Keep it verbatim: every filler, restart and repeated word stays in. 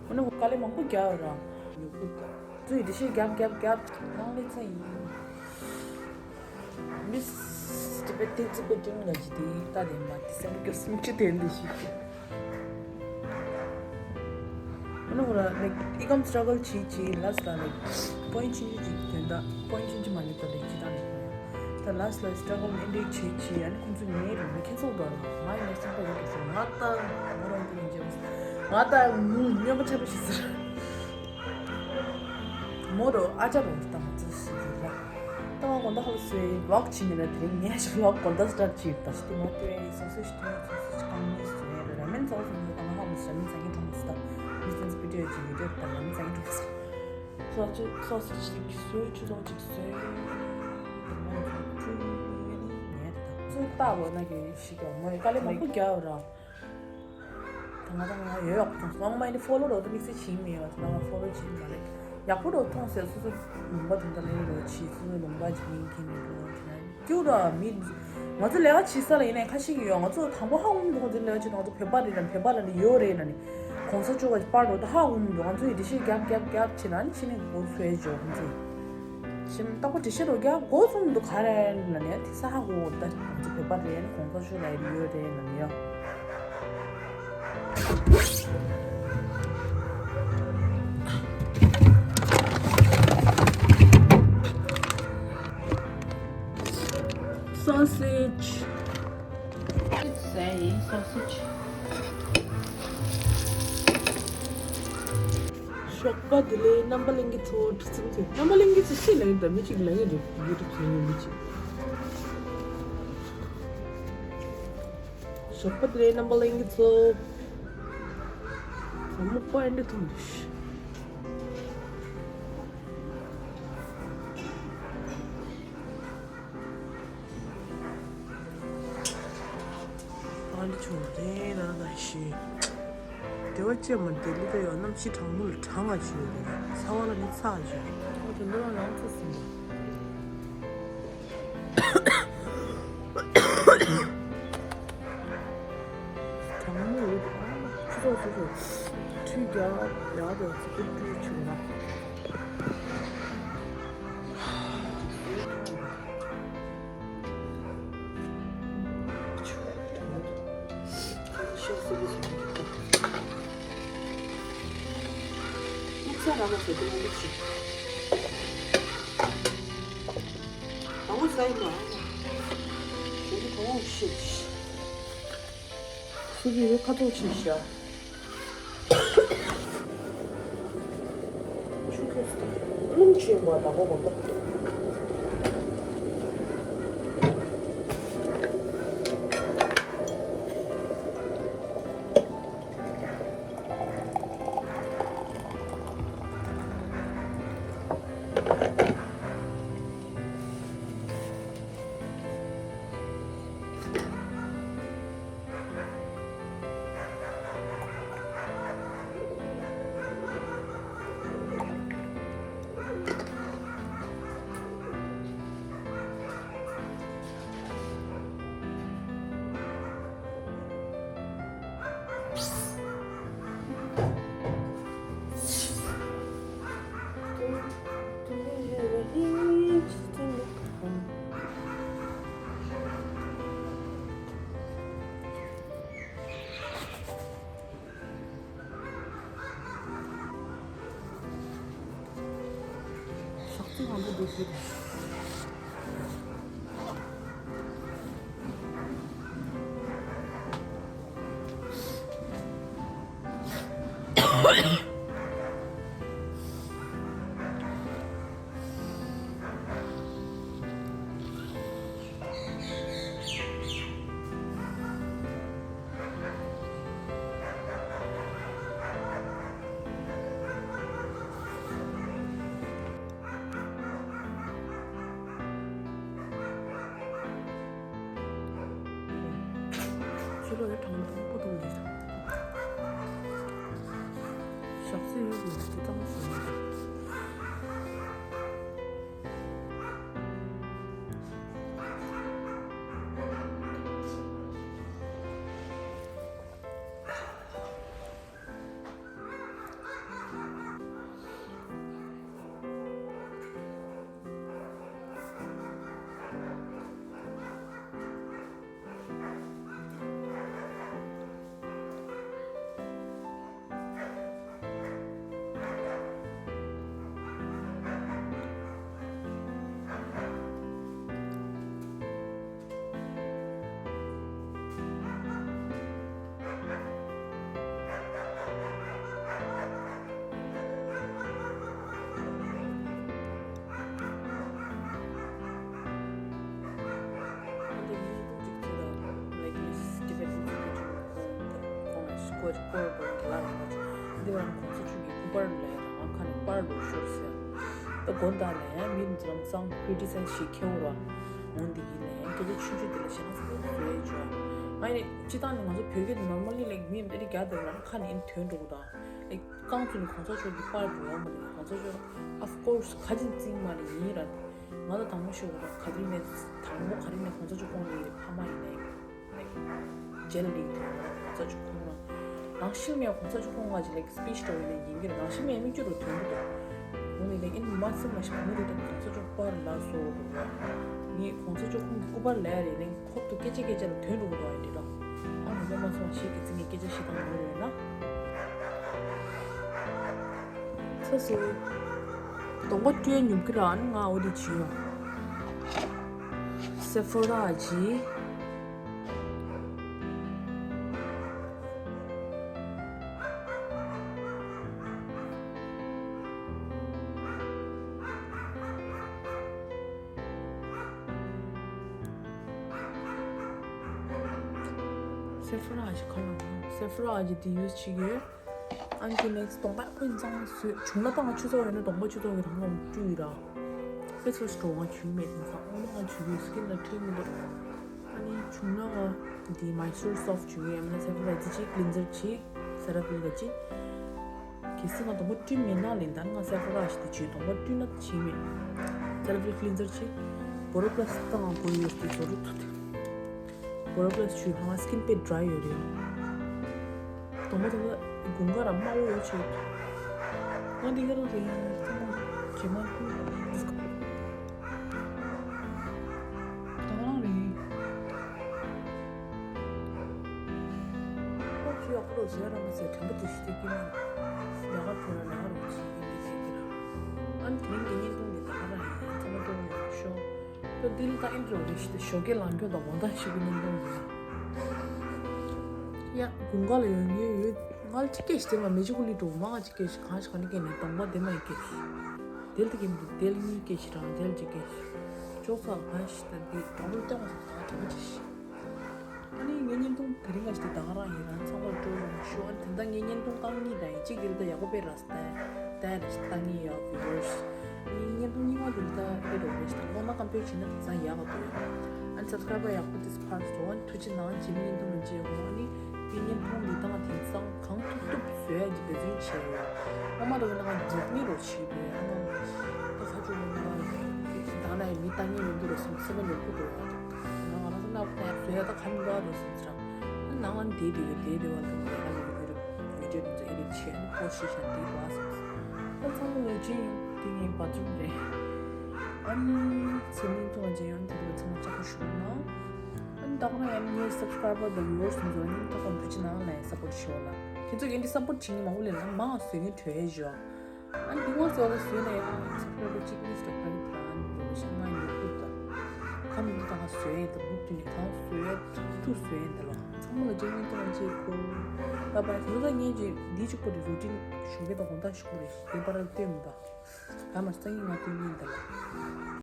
ཨ་ནི་དཀའ་ལས་མང་པོ་རྒྱག་ཡོད་ར། ཚུར་འདི་ཤེས་རྒྱབ་རྒྱབ་རྒྱབ་ནང་ལས་ཚ་ཡིན། Miss Tibet Tibetan་ལ་ཇི་དེ་ལྟ་དེ་མ་དེ་སེམས་སྐྱོ་སེམས་སྐྱོ་དེ་འདི་ཤེས། ཨ་ནི་ཧོ་ར་like ཨི་ཀམ་struggle་བྱེད་བྱེད་last་ལ་like point་ཆུང་ཆུང་ཅིག་དོན་དག་point་ཆུང་ཆུང་མ་ལེགས་པ་ལེགས་ཅི་དང་ལེགས་པ་ཡོད། ད་last་ལ་struggle་ཨེ་འདྲས་བྱེད་བྱེད་ཨ་ནི་ཁོང་ཚོ་ངའི་རིག་མི་ཁྱེད་ཚོ་དགའ་ར་ང་ཡིན་ན་སེམས་པ་ཡོད་དུ་སོང་ང་ད་མོ་རང་དེ་ཡིན་ཅེས་ང་ད་མུ་སྨྱོན་པ་ཆེ་པོ་ཞིག་ཟེར། མོ་རོ་ཨ་ཅག་རོ་ད་མ་ཚོ་ཞིག་ཟེར་ལ། ད་ང་དགོང་དག་ཧ་ལ་སོའི་vlog་བྱེད་མི་ལ་དེ་རིང་ངས་ཞིག་vlog་དགོང་དག་start་བྱེད་ད་ཞིག་དེ་མ་དེ་sausage་དེ་sausage་གང་མི་སོ་ཡ་ར་ramen་sausage་མི་ད་ང་ཧ་ལ་ramen་ཟ་གིན་འགྲོ་མི་སྲིད་ད་མི་ཚོ་video་ཅིག་video་ད་ramen་ཟ་གིན་འགྲོ་མི་སྲིད། sausage sausage་ཅིག་སོའི་ཆུ་ཚོགས་ཅིག་སོའི་ཚོད་ལྟ་བ་ན་གི་ཞིག་ཡོང་མོ་དཀའ་ལས་མང་པོ་རྒྱག་ཡོད་ར། ད་ང་ད་ང་ཡོད་ཡོད་ཚོང་སོང་མ་ཡིན་follow་རོགས་དུ་དམིགས་བསལ་བྱེད་མེད་བ་ད་ང་follow་བྱེད་མ་རེད། ཡག་པོ་རོགས་མཐོང་ཟེར་སོ་སོ་ལུང་པ་དེ་འདྲ་ལེན་རོགས་བྱེད་སོ་སོ་ལུང་པ་ཅིག་ཡིན་གྱི་མེད་རོགས་དེ་ན་སྐྱུ་ར་མི། ང་ཚོ་ལས་ཀ་བྱེད་ས་ལ་ཡིན་ནའི་ཁ་ཤས་ཀྱི་ཡོད་ང་ཚོ་དང་པོ་ཧ་འོང་འདུག་ཁོང་ཚོ་ལས་ཀ་བྱེད་ང་ཚོ་བོད་པ་རེད་ན་བོད་པ་ལ་ནི་ཡོད་རེད་ན་ནི་གོང་ས་མཆོག་ག་པར་རོགས་ད་ཧ་འོང་འདུག་ང་ཚོ་ཡི་འདི་ཤེས་རྒྱབ་རྒྱབ་རྒྱབ་བྱེད་ན་ནི་ཕྱི་ནས་མགོ་ཚོས་འཇོག་ཁོང་ཚོ་ཡི། ཞིམ་ཏག་པོ་དེ་ཤེས་རོགས་རྒྱག་མགོ་ཚོམ་འདུག་ག་རེ་ལ་ནས་དེ་ས་ཧ་གོ་ད་ང་ཚོ་བོད་པ་རེད་ནས་གོང་ས་ཤོད་ལ་ཡོད་རེད་ལ་ནས་ཡོད། Sausage. It's a sausage. ཞོགས་པ་བདེ་ལེགས་རྣམ་པ་ལྷན་རྒྱས་ཚོ། ཁྲི་ཚང་ཚོས་རྣམ་པ་ལྷན་རྒྱས་ཚོ་སུས་ལབ་ཡོད་ད་མི་གཅིག་ལབ་ཡོད་རེད་YouTube་ཚོ་ཡོད་མི་གཅིག་ཞོགས་པ་བདེ་ལེགས་རྣམ་པ་ལྷན་རྒྱས་ཚོ། ཚང་མ་པོ་ཨེ་འདྲ་ཐུང་འདུག་ཨ་ནི་ཆུང་དེ་ན་ན་ཤི། དེ་བ་ཅེ་མ་དེ་ལི་ད་ཡོད་གནམ་གཤིས་གྲང་མོ་ལ་གྲང་ང་ཆུ་ཡོད་རེད། ཚ་བ་ལ་ནི་ཚ་ཆུ་ཡོད། ཨ་དེ་འདྲ་ལ་ཡང་ཚ་སྲིན་པོ། གྲང་མོ་ཡོད་འདུག་ཨ་ཆུ་ཚོད་སོ་སོ་ཁྲུས་རྒྱག་ཡག་དེ་ཚོ་ཁྲུས་ཆུ་ལ། སུ་གི་ཁ་ཐོག་ཕྱིན་ཤག་ཆུ་ཁྱོད་རླུང་ཆེན་པོ་དང་པོ་གོ་ད། ཞག་ཚི་མང་པོ་འདུག་ཟེར། ཕྱི་ལོགས་ཡོད་གྲང་མོ་པོ་དང་ལས་ཞག་ཚི་ཡོད་ཟེར་ཏེ་གཏམ་ཟེར། སྐོར་འགྲོ་གི་ལ་རང་ག་ཅིག་འདི་བར་ཁོང་ཚོ་ཆུ་གི་སྐུ་པར་ལ་ཡང་རང་ཁ་ནས་པར་འགྲོ་ཤོར་ཟེར། ད་དགོན་བདག་ལ་ཡང་མི་འཛམ་གཙང་ཁི་རི་ཊི་སའི་ཛི་ཞིག་ཁེའུ་ར་འོང་འདི་གི་ལ་ཡང་སྐད་ཆ་ཆུང་ཆུང་འདི་ལ་ཞེ་ན་ཚ་བོ་བཟོས་ཡོད་ཅོ། ང་ཡི་སྤྱི་བཏང་ནས་ང་ཚོ་བོད་སྐད་ནོར་མལ་ལི་ལའིག་མི་འདི་རིགས་རྒྱག་འདི་རང་ཁ་ནས་ཨིན་ཐོན་འགྲོ་གི་དང་ལའིག་རྐང་ཚུགས་ནས་གོང་ས་མཆོག་གི་པར་འགྲོ་ཡོང་མ་ནས་གོང་ས་མཆོག་of course་ཁ་ཅིན་ཙིང་མ་ནས་ཡིན་ར། ང་ལ་དང་པོ་ཤོད་ག་ག་དུས་ནས་དང་པོ་ག་རེ་ནས་གོང་ས་མཆོག་ཁོང་ཡི་ཕ་མ་ཡིན་ནའི་རྗེས་ལ་ལིང་དང་གོང་ས་མཆོག་ཁོང་རང་རང་ཤི་མེད་གོང་ས་མཆོག་ཁོང་ང་ཅི་ལེགས་སི་པི་ཆི་འགྲོ་ཡིན་ནའི་ཡིན་གྱི་རང་ཤི་མེད་མི་བཅུ་རུ་ཐོན་གི་འདུག་འོ་ནི་ལེགས་ཨིན་མ་སེམས་ལ་ཞིག་གོང་རུ་དང་གོང་ས་མཆོག་པར་ལ་སོ་རུ་ལ་ངས་གོང་ས་མཆོག་ཁོང་གི་སྐུ་པར་ལ་ཡ་རེ་ལེགས་ཁོབ་ཏུ་སྐད་ཆ་སྐད་ཆ་ལ་ཐོན་རུ་གི་འདུག་ཨ་འདི་ར་ཨ་ང་ལོ་མ་སོང་ཞིག་གི་ཚིག་ངས་སྐད་ཆ་ཞིག་དང་ནོར་ཡོད་ན། ཚ་སུ། གདོང་པ་བཀྲུས་ཉོབ་ཀྱི་ར་ཨ་ནི་ང་འོ་དེ་བྱིས་ཡོང་། སེ་ཕོ་ར་ཇི། སེ་ཕོ་ར་ཇི་ཁ་ལ་སེ་ཕོ་ར་ཇི་དེ་ཡུས་བྱེད་ཀྱི་ཡོད། ཨན་ཀི་ནེག་སི་གདོང་པ་ཁོ་ཡིན་ཙང་བཟོས་བྱུང་ན་ཏང་ཆུ་ཚོད་ཡོད་ན་གདོང་པ་ཆུ་ཚོད་ཡོད་ན་བཀྲུས་ར། ཕེ་སི་ཝ་ཤི་འགྲོ་ང་བྱུག་མེད་དེང་སང་ཨོ་མ་ང་བྱུག་ཡོད་སི་ཀིན་ལ་འཕྲོད་མི་འདུག་ཨ་ནི་བྱུང་ན་ང་འདི་མའི་སུར་སོབ་བྱུག་ཡོད་ཡང་ན་སེ་ཕོ་ར་ཇི་ཅིག་ཀི་ལིན་ཛར་ཅིག་སེ་ར་ཕིལ་ག་ཅིག་གལ་སྲིད་ང་གདོང་པ་བཀྲུས་མེད་ན་ལེན་ད་ང་སེ་ཕོ་ར་ཞིག་དེ་བྱུག་གདོང་པ་བཀྲུས་ན་བྱིན་མེད་སེ་ར་ཕིལ་ཀི་ལིན་ཛར་ཅིག་བོ་རོ་པ་ལ་སི་ཏང་གོ་ཡོད་དེ་བཟོ་རུ་ཐུབ་དེ། བོ་རོ་པ་ལ་སི་བྱུག་ཧ་ང་སི་ཀིན་དཔེ་ཌ་རའི་ཡོད་རེད། གདོང་པ་དང་དགུན་ཁ་ར་དམར་པོ་ཡོད་ཆེད། ང་འདི་ག་རང་རེད་ཚང་མ་ཇེ་མང་ཀུན་ད་ག་རང་རེད། ཁོ་ཚོ་ཡག་པོ་རོ་ཟེར་ར་མ་ཟེར་དྲན་པ་དེ་ཞིག་དེ་ཀྱི་མིན། ལས་ཀ་ཐོན་ར་ལས་ཀ་རོ་བྱེད་ཀྱི་མི་དེ་ཀྱི་ར། ཨ་ནི་དེ་རིང་གི་བརྙན་ཐུང་འདི་ད་ག་རང་ཡིན་ཚང་མ་སྤྲོ་པོ་ཡོང་ཤོག་ད་འདི་ལ་ད་ཨིན་ཊྲོ་རེ་ཞིག་ད་ཞོགས་ཀས་ལངས་ཁྱོད་དང་དགོང་དག་ཞིག་གི་བརྙན་ཐུང་འདི་ཡ། དགུན་ཁ་ལ་ཡོང་ཡོད་ཡོད་ང་ལ་ཅི་སྐད་ཞིག་དེ་མ་མེ་ཅི་ཀུ་ལི་འགྲོ་མ་ང་ཅི་སྐད་ཞིག་གང་ཞིག་ག་ནི་སྐད་ནས་གདོང་པ་དེ་མ་ཡི་སྐད་ཞིག་དེ་ལ་ད་སྐད་མི་འདུག་དེ་ལ་གཉིས་སྐད་ཞིག་རང་དེ་ལ་ཅི་སྐད་ཞིག་ཅོག་ཙག་གང་ཞིག་ད་འདི་གདོང་པ་ལྟ་བ་ས་ད་ག་ཅི་ཞིག་ཨ་ནི་ངའི་བརྙན་ཐུང་དེ་རིང་ག་ཞིག་དེ་ད་ག་རང་ཡིན། རང་ཚང་མར་སྤྲོ་ཡོང་ཤོག་ཨ་ནི་ད་ལྟ་ངའི་བརྙན་ཐུང་རྐང་གཉིས་དང་ཡིན་གཅིག་དེ་ལ་ད་ཡག་པོ་དཔེ་ར་ས་ད་ད་ཡ་ད་ཞིག་ད་ངའི་ཡག་བི་ཡོར་ཞིག་ཨ་ནི་བརྙན་ཐུང་གཉིས་པ་དེ་ལ་ད་ཨེ་འགྲོ་རེ་ཞིག་ད་ངོ་མ་ཀམ་པེར་བྱས་ན་དེང་སང་ཡག་ག་འདུག་ཡ། ཨ་ནི་སབ་སི་ཀ་རའེ་བར་ཡག་པོ་དེ་ཕར་བཟོ་ཨ་ནི་ཐུགས་རྗེ་གནང་རྗེས་མའི་བརྙན་ཐུང་ལ་མཇལ་དགོས། ཨ་ནི་ངའི་བརྙན་ཐུང་འདི་དང་དེང་སང་གང་ཐུབ་ཐུབ་བཟོ་ཡ་གི་འབད་བརྩོན་བྱས་ཡོད། ངོ་མ་འགྲོ་གི་ན་ང་ཉོབ་ནི་རོ་བྱེད་དགོས་ཨ་ནི་ད་ཁ་ཆུ་ལོ་ན་ད་ན་ཡི་མི་ལྟ་ཉན་མི་འདུག་རོ་སེམས་སེམས་པ་ཉོབ་ཀུ་འགྲོ་ཡ་འདུག་ང་ང་རང་སེམས་ལ་ཁོ་ཡ་བཟོ་ཡ་ད་ག་མི་འདུག་རོ་སེམས་ཚེ་རང་ཨ་ནང་ང་བསྡད་དེ་ཡོད་བསྡད་དེ་བ་འདུག་ལས་ཀ་ལས་ཀྱི་ཡོད་རེད། བི་ཌིའོ་འདི་ཚོ་ཨེ་རིག་ཆེ་ནི་ཁོ་ཤི་ཤ་འདི་བ་སེམས་ཨ་ཚང་མ་ལོ་ཅི་ཡིན་འདི་ངའི་བ་ཐུམ་རེད། ཨ་ནི་ཚེ་ནི་ཐུང་བ་ཅན་ཡང་དེ་འདྲ་ཚང་མ་ལྕགས་པོ་ཞུ་ན། ཨ་ནི་ད་ག་ཡང་ངའི་སབ་སི་ཀ་རའེ་བར་དང་ཝི་ཡོར་སི་ཚོ་ནི་ད་ག་འདུ་ཅི་ནང་ལ་སབ་པོར་ཊི་ཞུ་བ་ལ། ཁྱེད་ཚོ་ཡིན་འདི་སབ་པོར་ཊི་བྱེད་ངེས་མང་པོ་ལས་ན་མང་བཟོས་ངེས་གྲོས་ཧེ་ཞུ། ཨ་ནི་འདི་ངོ་ཟེར་བ་ལ་བཟོས་ན་ཡང་སབ་སི་ཀ་རའེ་བར་གཅིག་གཉིས་ཤིག་ཕ་གི་དྲ་འདི་ལ་ཤ་ང་ཡོད་ཁུལ་དང་། ཁམས་འདི་ད་ག་བཟོས་ཡིན་དང་འདུག་དུས་ནི་གང་བཟོས་ཐུག་བཟོས་ཡིན་དང་ལ་ཚང་མ་ལ་ཅི་ངན་དང་ཅི་ཁོ། ད་བར་དེ་ཚོ་ད་ངས་ཅི་འདི་གཅིག་པོ་རེ་རུ་ཊིན་ཞུ་གི་དང་དགོང་དག་ཞུ་གི་རེད་དེ་པར་སྟོན་མི་འདུག་ད་མར་སང་ཉིན་ང་སྟོན་གྱིན་འདི་ལ།